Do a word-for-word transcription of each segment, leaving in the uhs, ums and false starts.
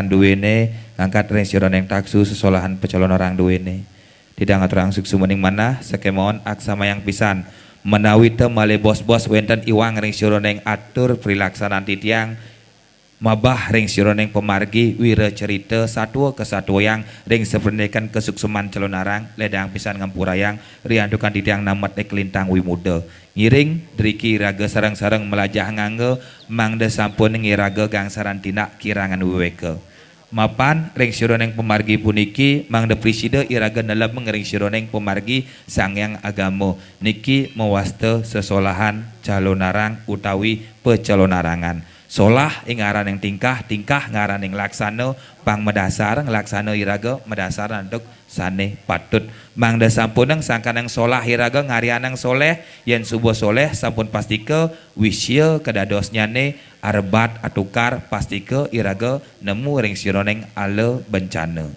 duwéné, ngangkat ring sira ning taksu sesolahan pecalonarang duwéné. Titiang aturang suksmaning manah, sakémaon aksamayang pisan. Menawi té malih bos-bos wénten iwang ring sira ning atur prilaksanan titiang, mabah ring sira ning pamargi wira cerita satua kasatuayang ring saprinikan kasuksman calonarang, ledang pisan ngampurayang riantukan titiang namet ing kalintang wimuda. Ngiring, driki iraga sareng-sareng malajah ngangga, mangda sampun iraga gangsaran tindak kirangan wiwéka. Mapan ring sira ning pamargi puniki, mangda prasida iraga nelebang ring sira ning pamargi Sang Hyang Agama. Niki mawasta sesolahan calonarang utawi pecalonarangan. Solah ing ngaraning tingkah, tingkah ngaraning laksana, pang madasar nglaksana iraga madasar antuk sané patut. Mangda sampunang sangkanang solah iraga ngaryanang soléh, yén suba soléh sampun pastika wisia kadadosnyané arebat atukar, pastika iraga nemu ring sira ning ala bencana.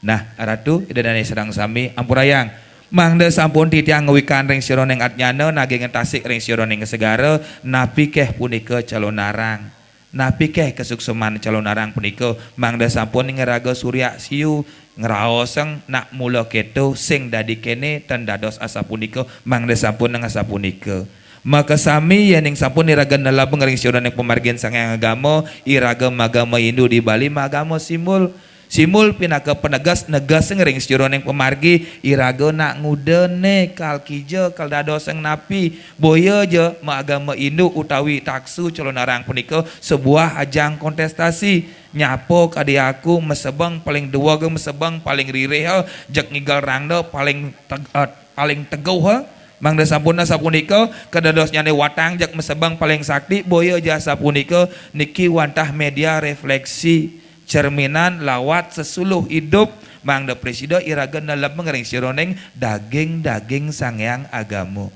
Nah, Ratu, Ida dané sareng sami, ampurayang. Mangda sampun titiang ngawikan ring sira ning atnyana, naging tasik ring sira ning segara, napi ké punika calonarang? Napi ké kasuksman calonarang punika? Mangda sampun iraga suryak siu, ngraosang nak mula kéto, sing dadi kéné, tan dados asapunika, mangda sampun asapunika. Makasami yéning sampun iraga nelebang ring sira ning pamargin Sang Hyang Agama, iraga magama Hindu di Bali, magama Simbul. Simbul pinaka paneges, negesang ring sira ning pamargi, iraga nak ngudané kal kija, kal dadosang napi. Boya ja maagama Hindu utawi taksu calonarang punika sebuah ajang kontestasi. Nyapa kadi aku masebeng paling duweg, masebeng paling ririh, jeg ngigel rangda paling teg-, eh, paling teguh, eh. Mangda sampun sapunika, kadadosnyané watang jeg masebeng paling sakti, boya ja sapunika, niki wantah média réfléksi, cerminan lawat sesuluh idup, mangda prasida iraga nelebang ring sira ning daging-daging Sang Hyang Agama.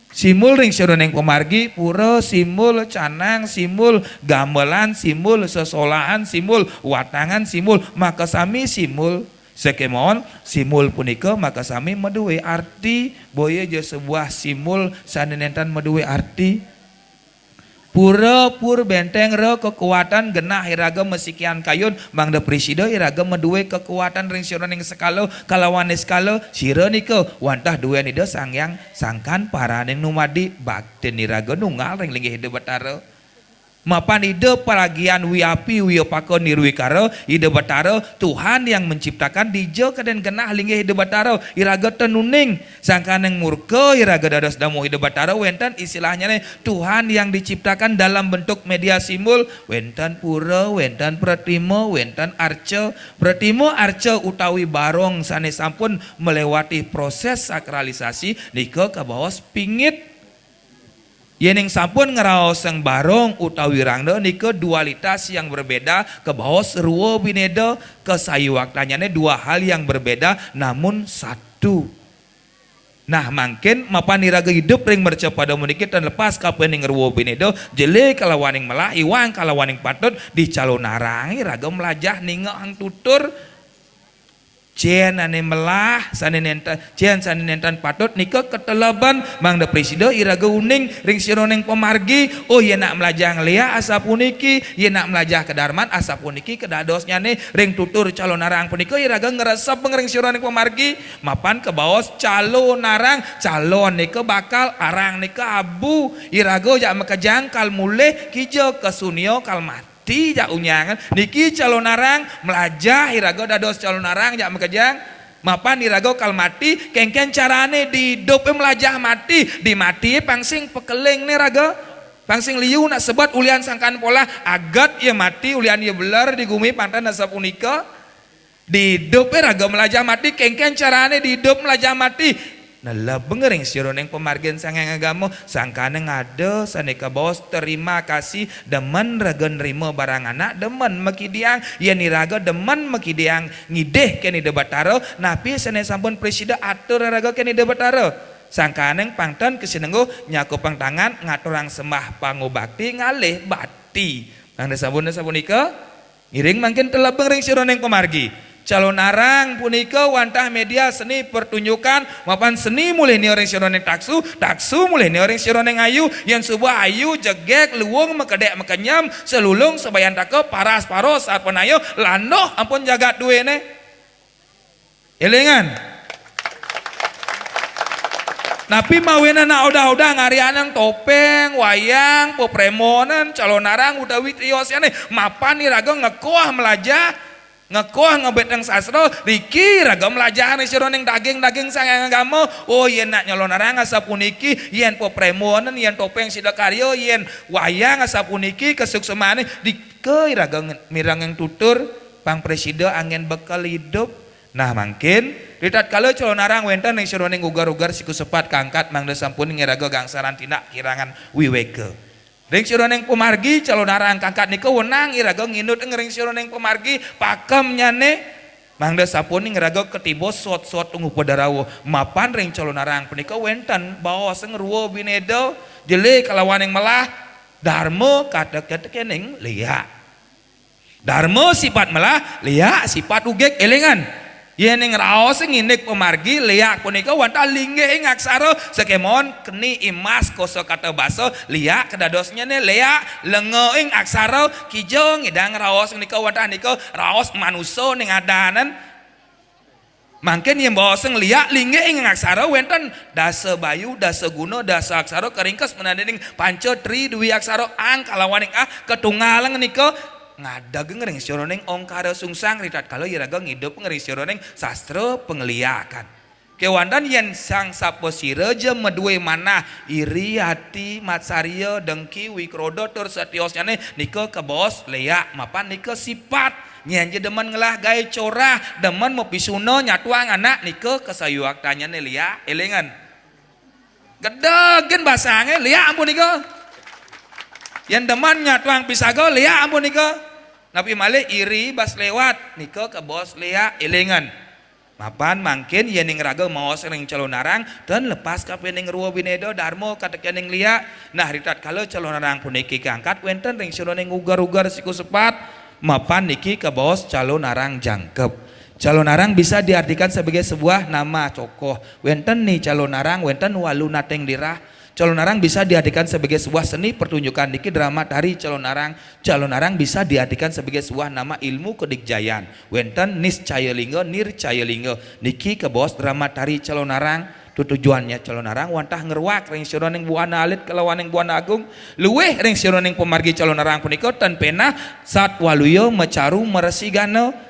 Simbul ring sira ning pamargi, pura, simbul, canang, simbul, gamelan, simbul, sesolahan, simbul, watangan, simbul, makasami simbul. Sakémaon, simbul punika makasami madué arti, boya ja sebuah simbul sané nénten madué arti. Pura, pur, bénténg, ra, kekuatan, genah iraga masikian kayun, mangda prasida iraga madué kekuatan ring sira ning sekala kalawan niskala, sira nika wantah duén Ida Sang Hyang, sangkan paraning numadi, baktin iraga nunggal ring linggih Ida Batara. Mapan Ida paragian wiapi wiapaka nirwikara, Ida Batara, Tuhan yang menciptakan, dija kadén genah linggih Ida Batara, iraga ten uning, sangkaning murka iraga dados damuh Ida Batara, wénten istilahnyané Tuhan yang diciptakan dalam bentuk média simbul, wénten pura, wénten pratima, wénten arca. Pratima, arca utawi barong sané sampun melewati proses sakralisasi nika kabaos pingit. Yéning sampun ngraosang barong utawi rangda nika dualitas yang berbeda, kabaos rwa binéda, kasayuwaktannyané dua hal yang berbeda namun satu. Nah, mangkin mapan iraga idup ring mercapada puniki tan lepas kapining rwa binéda, jelé kalawaning melah, iwang kalawaning patut, di calonarang iraga mlajah ningehang tutur. Cén ané melah, sané nénten, cén sané nénten patut nika kateleban, mangda prasida iraga uning ring sira ning pamargi. Oh, yén nak mlajah ngléak asapuniki, yén nak mlajah kadarman asapuniki, kadadosnyané ring tutur calonarang punika iraga ngresep ring sira ning pamargi. Mapan kabaos calonarang, calon nika bakal, arang nika abu. Iraga jak makejang kal mulih, kija kasunia kal mati. Mati jak unyangan. Niki calonarang, mlajah iraga dados calonarang jak makejang. Mapan iraga kal mati, kénkén carané di idup mlajah mati, di mati pang sing pakeling né raga. Pang sing liu nak sebat ulian sangkan polah, aget ia mati ulian ia beler di gumi pang tan asapunika. Di idup raga mlajah mati, kénkén carané di idup mlajah mati. Nelebang ring sira ning pamargin Sang Hyang Agama, sangkaning ada sané kabaos terima kasih, demen raga nrima barang anak, demen makidiang, yén iraga demen makidiang ngidih kén Ida Batara, napi sané sampun prasida atur raga kén Ida Batara. Sangkaning pang tan kasinengguh nyakupang tangan ngaturang sembah pangubakti ngalih bakti. Mangda sampun sapunika, ngiring mangkin telebang ring sira ning pamargi. Calonarang punika wantah media seni pertunjukan mapan seni mulih nio ring sajeroning taksu, taksu mulih nio ring sajeroning ayu, yen suba ayu jegeg luung makedek makenyem, salulung sabayantaka paras paros sarpanaya landuh ampun jagat duene. Elingan. Napi mawinan nak udah-udah ngarianang topeng, wayang, pepremonan, calonarang utawi triosnyane mapan iraga ngekoh melajah, ngekoh ngebeteng sastra, riki iraga melajah ring sajeroning daging-daging sang agama. Oh, yen nak nyalonarang asapuniki, yen pepremonan, yen topeng sida karya, yen wayang asapuniki, kasuksmane, dika iraga nge-, mirengin tutur, pang prasida anggen bekel idup. Nah, mangkin, ritatkala calonarang wenten ring sajeroning uger-uger siku sepat kangkat mangda sampun iraga gangsaran tindak kirangan wiweka. Ring sajeroning pamargi calonarang kangkat nika wenang iraga nginut ring sajeroning pamargi pakemnyane mangda sampun iraga katiba sot-sot ngupadarawa. Mapan ring calonarang punika wenten baos ngrua bineda, jele kalawaning melah, darma katekening liak. Darma sipat melah, liak sipat ugig, elingan. Yening raos nginik pamargi, liak punika wantah linggih ing aksara, sakemon keni imas kosa kata basa, liak kadadosnyane liak, lenga ing aksara, kija ngidang raos nika wantah nika raos manusa ning adanan. Mangkin yen baos ngliak linggih ing aksara wenten dasa bayu, dasa guna, dasa aksara karingkes mandaning panca tri dwi aksara ang kalawaning ah katunggalang nika ngadeg ring sajeroning ongkara sungsang ritatkala iraga ngidup ring sajeroning sastra pangliakan. Kewanten yen sang sapasira ja madue manah, iri ati, matsarya, dengki, wikroda tur satiosnyane nika kabaos liak mapan nika sipat. Nyen ja demen ngelah gae corah, demen mapisuna nyatuang anak nika kasayuaktanyane liak, elingan. Gedegin basange liak ampun nika. Yen demen nyatuang pisaga liak ampun nika. Napi malih iri bas lewat nika kabaos liak, elingan. Mapan mangkin yening raga maos ring calonarang, tan lepas kapining rua bineda darma katekening liak. Nah, ritatkala calonarang puniki kaangkat wenten ring sajeroning uger-uger siku sepat, mapan niki kabaos calonarang jangkep. Calonarang bisa diartikan sebagai sebuah nama tokoh. Wenten ni calonarang, wenten walu nating dirah. Calonarang bisa diartikan sebagai sebuah seni pertunjukan niki drama tari calonarang. Calonarang bisa diartikan sebagai sebuah nama ilmu kedikjayan. Wenten niscaya lingga, nircaya lingga. Niki kabaos drama tari calonarang. Tutujuannya calonarang wantah ngruak ring sajeroning buana alit kalawaning buana agung. Luih ring sajeroning pamargi calonarang punika tan penah satwaluya macaru maresigana.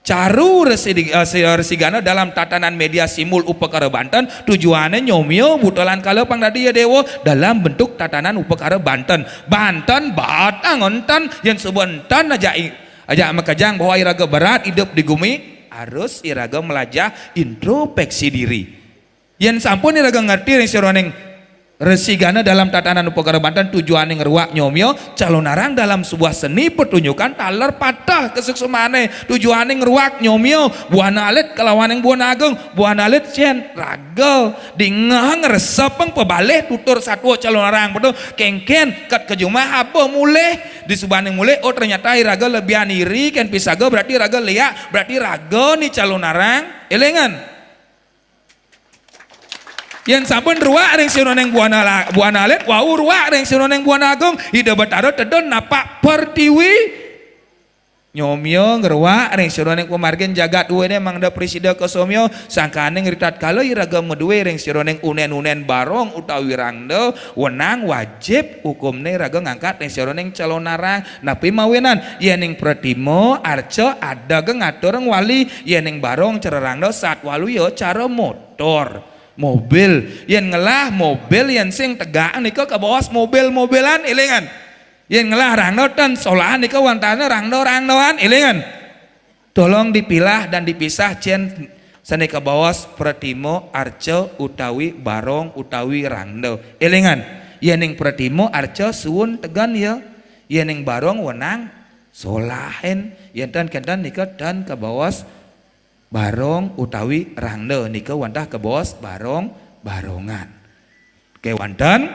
Caru resi-, eh, si-, resigana dalam tatanan media simbol upakara banten, tujuane nyomia buta lan kala pang dadi ya dewa dalam bentuk tatanan upakara banten. Banten batang enten, yen suba enten aja i-, aja makejang bahwa iraga berat idup di gumi, harus iraga melajah introspeksi diri. Yen sampun iraga ngerti ring sajeroning resigana dalam tatanan upakara banten tujuane ngruak nyomia, calonarang dalam sebuah seni pertunjukan taler pateh kasuksmane. Tujuane ngruak nyomia, buana alit kalawaning buana agung, buana alit cen raga. Dingeh ngresepang pabalih tutur satua calonarang petu, kengken kat kajumah apa mulih, disubaning mulih, oh, ternyata iraga lebihan iri, ken pisaga berarti iraga liak, berarti raga ni calonarang. Elingan. Yen sampun ruak ring sajeroning buana la-, buana alit, wau ruak ring sajeroning buana agung, Ida Betara tedun napak pertiwi. Nyomia ngruak ring sajeroning pamargin jagat duene mangda prasida kasomia, sangkaning ritatkala iraga madue ring sajeroning unen-unen barong utawi rangda, wenang wajib hukumne iraga ngangkat ring sajeroning calonarang. Napi mawinan? Yening pratima arca adega ngaturang wali, yening barong cara rangda satwaluya cara mot- tor, mobil. Yen ngelah mobil, yen sing tegak nika kabaos mobil-mobilan, elingan. Yen ngelah rangda tan solahan nika wantahne rangda-rangdaan, elingan. Tolong dipilah dan dipisah cen sane kabaos pratima, arca utawi barong utawi rangda. Elingan, yening pratima arca suun tegan ya, yening barong wenang solahin, yen tan kenten nika tan kabaos barong utawi rangda nika wantah kabaos barong-barongan. Kewanten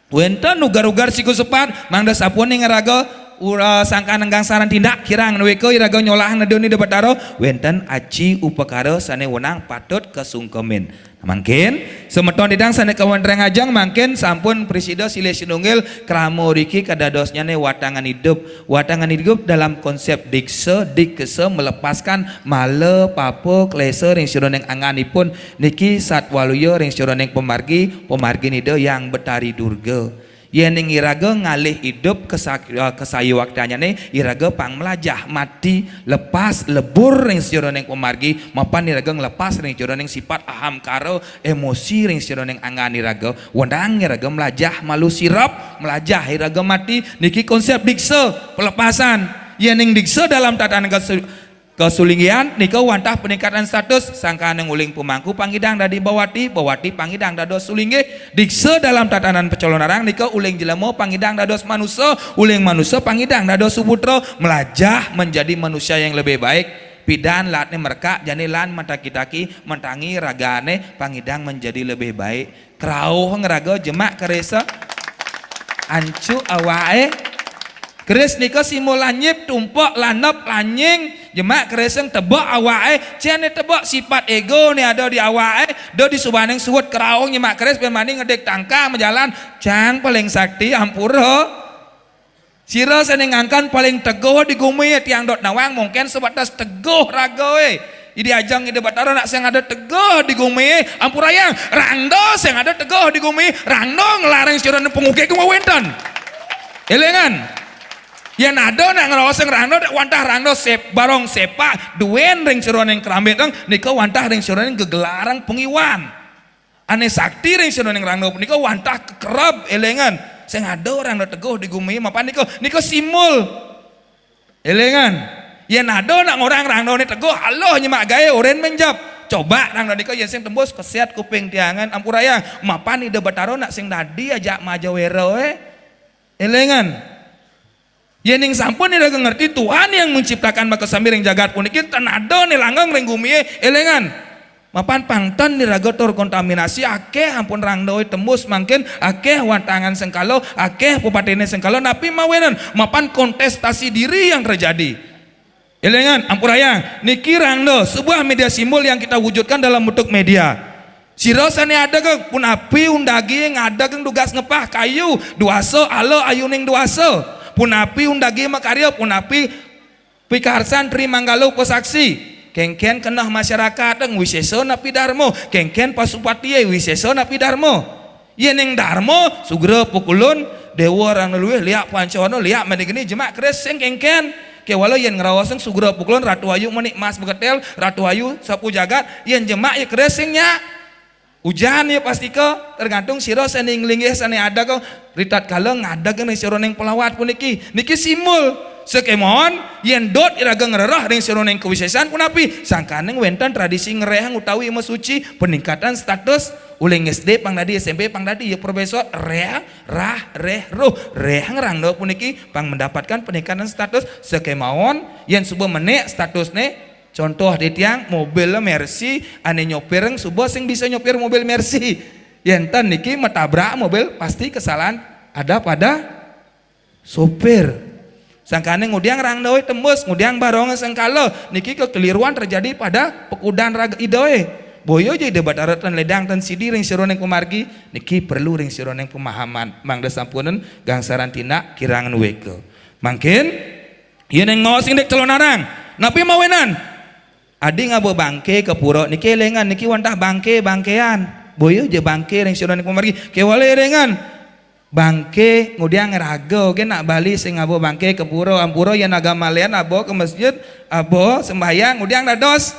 wenten ugar-ugar siku sepat mangda sapuning raga Ura sangkan nenggang saran tindak kirang nuwika iraga nyolah nedun Ida Betara, wenten aji upakara sane wenang patut kasungkemin. Mangkin, semeton titiang sane kawentreng ajeng, mangkin sampun prasida silih sinunggil krama riki kadadosnyane watangan idup. Watangan idup dalam konsep diksa, dikesa melepaskan mala papa klesa ring sajeroning angganipun niki satwaluya ring sajeroning pamargi, pamargin Ida Hyang Betari Durga. Yening iraga ngalih idup kesa-, eh, kasayuwaktiannyane, iraga pang mlajah mati, lepas lebur ring sajeroning pamargi, mapan iraga nglepas ring sajeroning sipat ahamkara, emosi ring sajeroning anggan iraga, wendang iraga mlajah malu sirep, mlajah iraga mati, niki konsep diksa, pelepasan. Yening diksa dalam tatanan kesu-, kesulinggihan, nika wantah peningkatan status, sangkaning uling pemangku pangidang dadi bawati, bawati pangidang dados sulinggih, diksa dalam tatanan pecalonarang, nika uling jelema pangidang dados manusa, uling manusa pangidang dados suputra, melajah menjadi manusia yang lebih baik. Pidan latne merekak jani lan mataki-taki mentangi ragane pangidang menjadi lebih baik. Kerauh ngraga jemak keris ancu awake. Keris nika simbol lanyip, tumpek, landep, lanying. Jemak keris tebek awake. Cen ne tebek sipat ego ne ada di awake. Da di subaning suud kerauh jemak keris ben mani ngedik tangkah majalan. Cang paling sakti ampura. Sira sane ngangken paling teguh di gumi, tiang dot nawang mungkin sebatas teguh ragae. Di ajeng Ida Batara nak sing ada teguh di gumi, ampurayang, rangda sing ada teguh di gumi, rangda nglarang sira pengukik ke wenten. Elingan. Yen ada nak ngraos sing rangda, dak wantah rangda sep-, barong sepak, duen ring sira ning kerambit, nika wantah ring sira ning gegelarang pengiwan. Ane sakti ring sajeroning rangda punika wantah kekereb, elingan. Sing ada rangda teguh di gumi, mapan nika, nika simbol. Elingan. Yen ada nak ngorang rangdane teguh, aluh nyemak gae oren menjep. Coba rangda nika yen sing tembus keset kuping tiangan, ampurayang. Mapan Ida Batara nak sing dadi ajak maja wera, eh. Elingan. Yening sampun iraga ngerti Tuhan yang menciptakan makasami ring jagat puniki, tan ada ne langgeng ring gumie, elingan. Mapan pang tan iraga tur kontaminasi, akeh ampun rangda tembus mangkin, akeh watangan sengkala, akeh pepatene sengkala, napi mawinan mapan kontestasi diri yang terjadi. Elingan, ampurayang, niki rangda, sebuah media simbol yang kita wujudkan dalam bentuk media. Sira sane ada ke punapi undagi ngadeg dugas ngepah kayu, duasa ala ayuning duasa. Punapi undagi makarya, punapi pikarsan Tri Manggala Upasaksi. Kengken keneh masyarakat, wisesa napi darma. Kengken pasupatie, wisesa napi darma. Yening darma, sugra pukulun, dewa rang luih, liak pancawana, liak menigeni, jemak keris sing kengken. Kewala yen ngraosang sugra pukulun, Ratu Ayu menik mas beketel, Ratu Ayu sapu jagat, yen jemak ya keris sing nyak. Ujan ya pastika, tergantung sira sane nglinggih sane ada ko, ritatkala ngadeg ring sajeroning pelawat puniki. Niki simbol. Sekemon, yen dot iraga ngrereh ring sajeroning kawisesan punapi, sangkaning wenten tradisi ngrehang utawi masuci, peningkatan status, uling S D pang dadi, S M P pang dadi, ya profesor, reh, rah, reh, roh, reh ngrangda puniki, pang mendapatkan peningkatan status, sekemon, yen suba menik statusne, Contoh titiang, mobil Mercy, ane nyopir suba sing bisa nyopir mobil Mercy. Yen ten niki matabrak mobil, pasti kesalahan ada pada sopir. Sangkane ngudiang rangda tembus, ngudiang baronge sengkala, niki kekeliruan terjadi pada pekudan raga Idae. Boya ja Ida Batara ten ledang ten sidi ring sajeroning pamargi, niki perlu ring sajeroning pemahaman. Mangda sampunun gangsaran tindak kirang nuweka. Mangkin, Yen ngaos indik calonarang, napi mawinan? Adi ngaba bangke ka pura, niki elingan, niki wantah bangke, bangkean. Boya ja bangke ring sajeroning pamargi, kewala elingan. Bangke ngudiang raga, oke, nak Bali sing ngaba bangke ka pura, ampura yen agama lian aba ka masjid, aba sembahyang, ngudiang dados.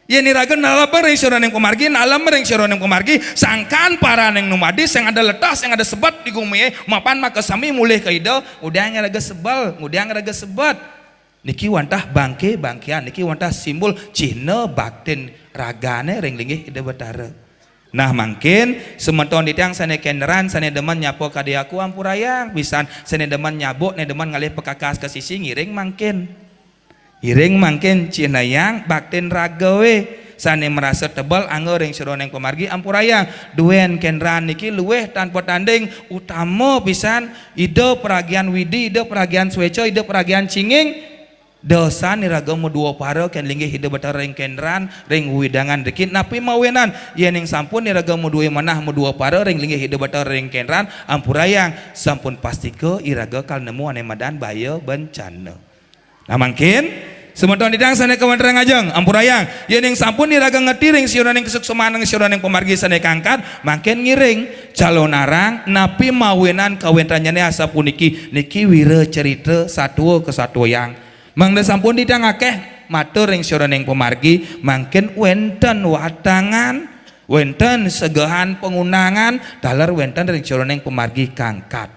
Yen iraga nalem ring sajeroning pamargi, nalem ring sajeroning pamargi, sangkan paraning numadi sing ada letah, sing ada sebet di gumie, mapan makasami mulih ka Ida, ngudiang iraga sebel, ngudiang iraga sebet. Niki wantah bangke-bangkean, niki wantah simbol cihna baktin ragane ring linggih Ida Batara. Nah, mangkin semeton titiang sane kenderan, sane demen nyapa kadi aku, ampurayang pisan, sane demen nyabuk, ne demen ngalih pekakas ka sisi, ngiring mangkin. Iring mangkin cihnayang baktin ragae. Sané marasa tebel angga ring sajeroning pamargi, ampurayang. Duén kendran niki luih tanpa tanding, utama pisan Ida Pragian Widi, Ida Pragian Sweca, Ida Pragian Cinging. Dasan iraga madua para kén linggih Ida Batara ring kendran, ring wewidangan driki. Napi mawinan? Yéning sampun iraga madué manah madua para ring linggih Ida Batara ring kendran, ampurayang, sampun pastika iraga kal nemu ané madan baya bencana. Nah, mangkin, semeton titiang sané kawéntenan ngajeng, ampurayang. Yéning sampun iraga ngerti ring sajeroning kasuksman ring sajeroning pamargi sané kaangkat, mangkin ngiring, calonarang, napi mawinan kawéntenannyané asapuniki, niki wira cerita satua kasatuayang. Mangda sampun titiang akéh matur ring sajeroning pamargi, mangkin wénten watangan, wénten segehan pangundangan, taler wénten ring sajeroning pamargi kaangkat.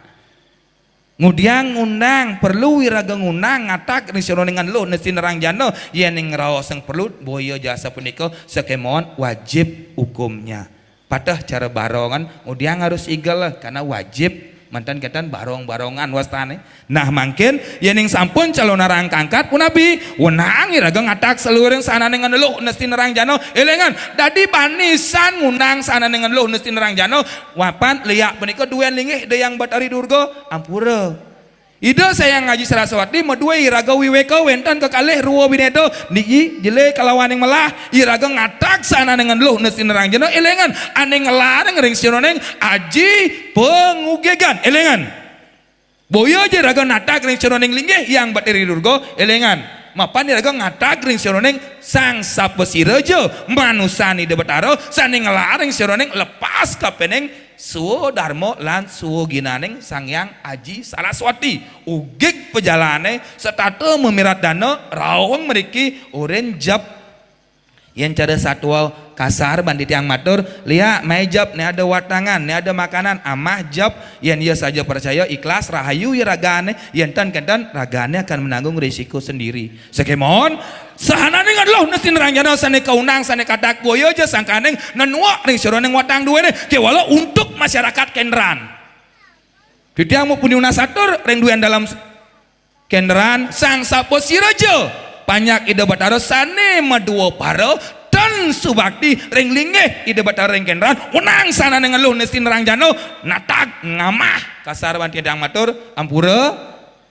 Ngudiang ngundang, perlu iraga ngundang, ngatak ring sajeroning Luh Nesti Narang Jana, yéning raosang perlu, boya ja asapunika, sakémaon wajib hukumnya. Pateh cara barongan, ngudiang harus igel, karena wajib, manten kénten barong-barongan wastané. Nah, mangkin, yéning sampun calonarang kaangkat, punapi, wenang iraga ngatak saluiring sahananing Luh Nesti Narang Jana, élingang, dadi banisan ngundang sahananing Luh Nesti Narang Jana, mapan liak punika duén linggih Ida Hyang Batari Durga, ampura. Ida Sang Hyang Aji Saraswati madué iraga wiwéka wénten kekalih rwa binéda, niki jelé kalawaning melah, iraga ngatak sahananing Luh Nesti Narang Jana, élingang, ané ngelaring ring sajeroning Aji Pangugigan, élingang. Boya ja iraga natak ring sajeroning linggih Hyang Batari Durga, élingang. Mapan iraga ngatak ring sajeroning Sang Sapasiraja, manusan Ida Batara, sané ngelaring sajeroning lepas kapining swadarma lan swaginaning Sang Hyang Aji Saraswati. Ugig pajalané, setata mamirat dana, rauh mriki, urin jep. Yén cara satua kasar, ban titiang matur, liak, mai jep, né ada watangan, né ada makanan, amah jep, yén ia saja percaya, ikhlas, rahayu ia ragané, yén ten kénten, ragané akan menanggung risiko sendiri. Sakémaon, sahananing Luh Nesti Narang Jana sané kaundang, sané katak, boya ja sangkaning nenuak ring sajeroning watang duéné, kéwala untuk masyarakat kendran. Titiang mapuniunas atur ring duén dalem kendran Sang Sapasiraja, panjak Ida Batara sané madua para, ten subakti ring linggih Ida Batara ring kendran, wenang sahananing Luh Nesti Narang Jana, natak ngamah. Kasar ban titiang matur, ampura,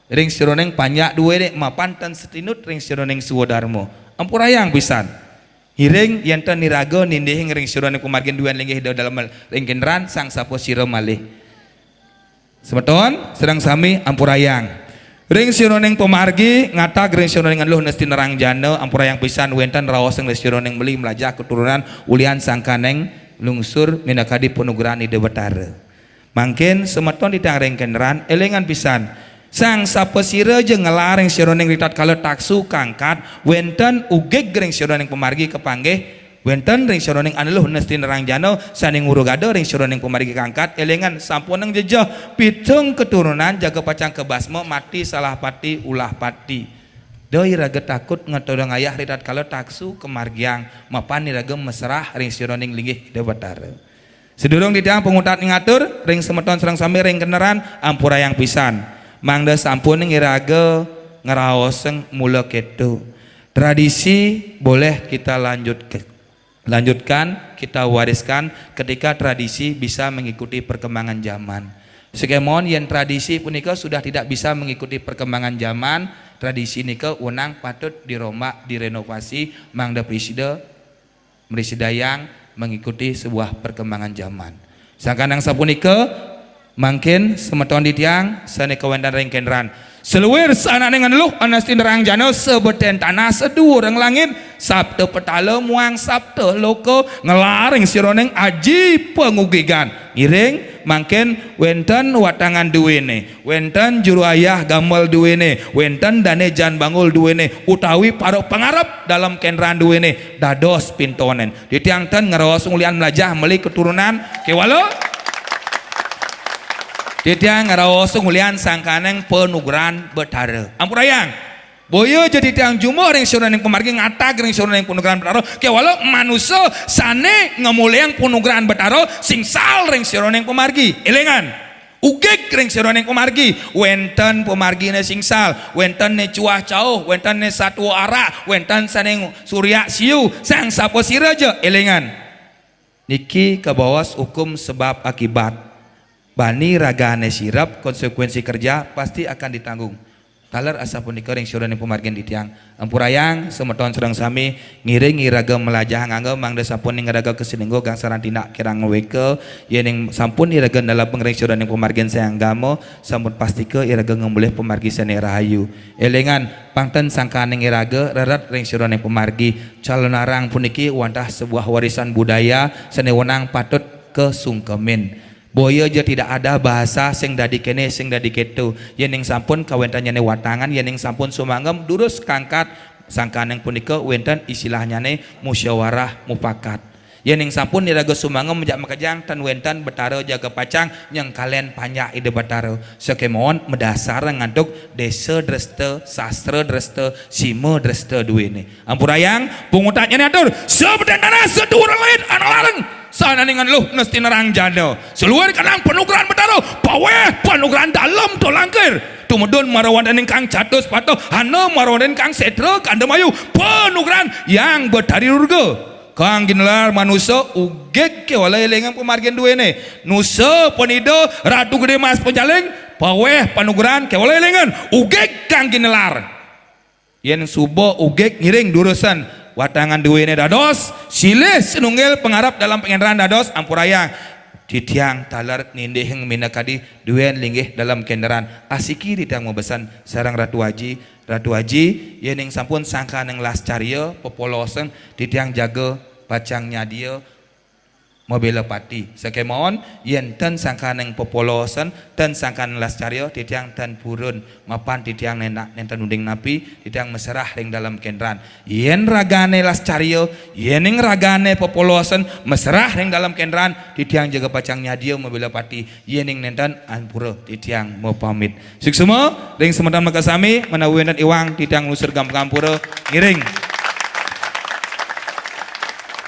ring sajeroning panjak duéné mapan ten satinut ring sajeroning swadarma. Ampurayang pisan. Ngiring yén ten iraga nindihing ring sajeroning pamargin duén linggih Ida Dalem ring kendran Sang Sapasira malih. Semeton, sareng sami ampurayang. Ring sajeroning pamargi, ngatak ring sajeroning Luh Nesti Narang Jana, ampurayang pisan wénten raosang ring sajeroning meli mlajah keturunan ulian sangkaning lungsur minakadi panugrahan Ida Batara. Mangkin semeton titiang ring kendran, élingang pisan. Sang Sapasira ja ngelaring sajeroning ritatkala taksu kaangkat, wénten ugig ring sajeroning pamargi kapanggih, wénten ring sajeroning Luh Nesti Narang Jana sané ngurugada ring sajeroning pamargi kaangkat, élingang sampunang jejeh pitung keturunan jaga pacang kabasma mati salah pati ulah pati. Da iraga takut ngaturang ayah ritatkala taksu kamargiang mapan iraga masrah ring sajeroning linggih Ida Batara. Sadurung titiang panguntat ngatur ring semeton sareng sami ring kendran, ampurayang pisan. Mangda sampunang iraga ngraosang mula kéto. Tradisi boleh kita lanjutke-, lanjutkan, kita wariskan ketika tradisi bisa mengikuti perkembangan zaman. Sakémaon yén tradisi punika sudah tidak bisa mengikuti perkembangan zaman, tradisi nika wenang patut dirombak, direnovasi, mangda prasida mrasidayang mengikuti sebuah perkembangan zaman. Sangkan sapunika, mangkin semeton titiang sané kawéntenan ring kendran. Saluir sahananing Luh Nesti Narang Jana, sabetén tanah saduur langit, sapta patala muang sapta loka, ngelaring sajeroning Aji Pangugigan. Ngiring, mangkin wénten watangan duéné, wénten juru ayah gambel duéné, wénten dané jan banggul duéné, utawi para pangarep dalem kendran duéné, dados pintonin. Titiang ten ngraos ulian mlajah meli keturunan, kéwala titiang ngraos ulian sangkaning panugrahan Batara. Ampurayang. Boya ja titiang jumbuh ring sajeroning pamargi, ngatak ring sajeroning panugrahan Batara, kéwala manusa sané ngamuliang panugrahan Batara, singsal ring sajeroning pamargi. Élingang. Ugig ring sajeroning pamargi, wénten pamarginé singsal, wénten né cuah cauh, wénten né satua arak, wénten sané surya siu, sang sapasira ja élingan. Niki kabaos hukum sebab akibat. Bani ragané sirep, konsekuensi kerja pasti akan ditanggung. Taler asapunika ring sajeroning pamargin titiang. Ampurayang semeton sareng sami ngiring iraga malajahang angga mangda sampun iraga kasinengga gangsaran tindak kirang wéka, yéning sampun iraga nelebeng ring sajeroning pamargin sané agama, sampun pastika iraga ngamolih pamargi sané rahayu. Élingan, pang ten sangkaning iraga reret ring sajeroning pamargi. Calonarang puniki wantah sebuah warisan budaya sané wenang patut kasungkemin. Boya ja tidak ada bahasa sing dadi kéné, sing dadi kéto. Yéning sampun kawéntannyané watangan, yéning sampun sumangem durus kangkat, sangkaning punika wénten istilahnyané musyawarah mufakat. Yéning sampun iraga sumangem jak makejang, tan wénten betara jaga pacang nyengkalen panjak Ida Betara. Sakémaon madasar ngantuk désa dresta, sastra dresta, sima dresta duéné. Ampurayang, pungutannyané atur, sabedeng tanah, saduur langit, ana lareng. Sananing luh nesti nerang jana. Saluir kanang panugrahan Betara, paweh panugrahan dalem tur langkir. Tumedun marawanten ingkang catus patuh, hana marawanten ingkang sétra kanda mayu. Panugrahan Hyang Betari Durga. Kang ginelar manusa ugig kéwala élingang pamargin duéné. Nusa Penida Ratu Gedé Mas Penjaling, paweh panugrahan kéwala élingan. Ugig kang ginelar. Yén suba ugig ngiring durusan watangan duéné dados, silih sinunggil pangarep dalam pangénteran dados, ampurayang. Titiang taler nindihang minakadi duén linggih dalam kénteran. Asiki titiang mabesen sareng Ratu Aji. Ratu Aji, yéning sampun sangkaning lascarya, pepolosan, titiang jaga pacang nyadia mabéla pati. Sakémaon, yén ten sangkaning pepolosan, ten sangkaning lascarya, titiang ten purun, mapan titiang nénten, nénten uning napi, titiang maserah ring dalem kénteran. Yén ragané lascarya, yéning ragané pepolosan, maserah ring dalem kénteran, titiang jaga pacang nyadia mabéla pati. Yéning nénten, ampura titiang mapamit. Suksma ring semeton makasami, menawi wénten iwang titiang nglungsur gampang ampura, ngiring.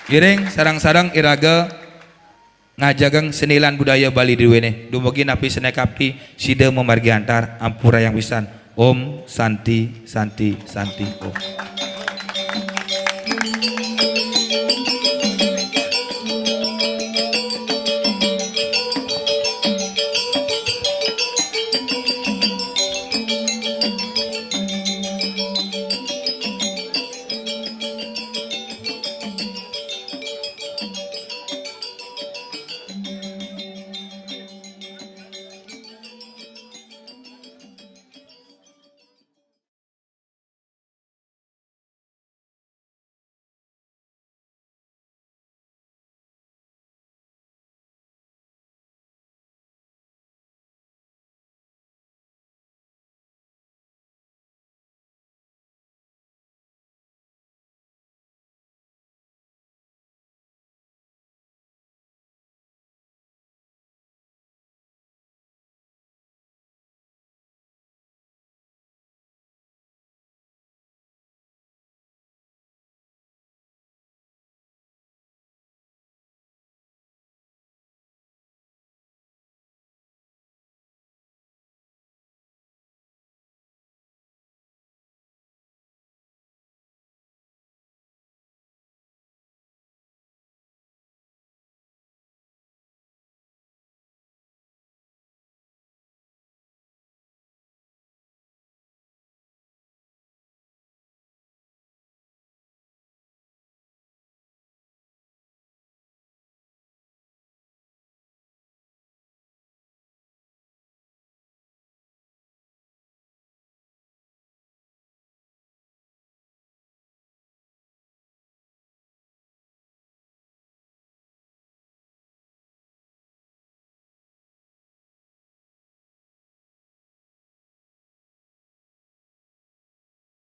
Ngiring sareng-sareng iraga ngajegang seni lan budaya Bali duéné. Dumugi napi sané kapti, sida mamargi antar, ampurayang pisan. Om Santi, Santi, Santi, Om.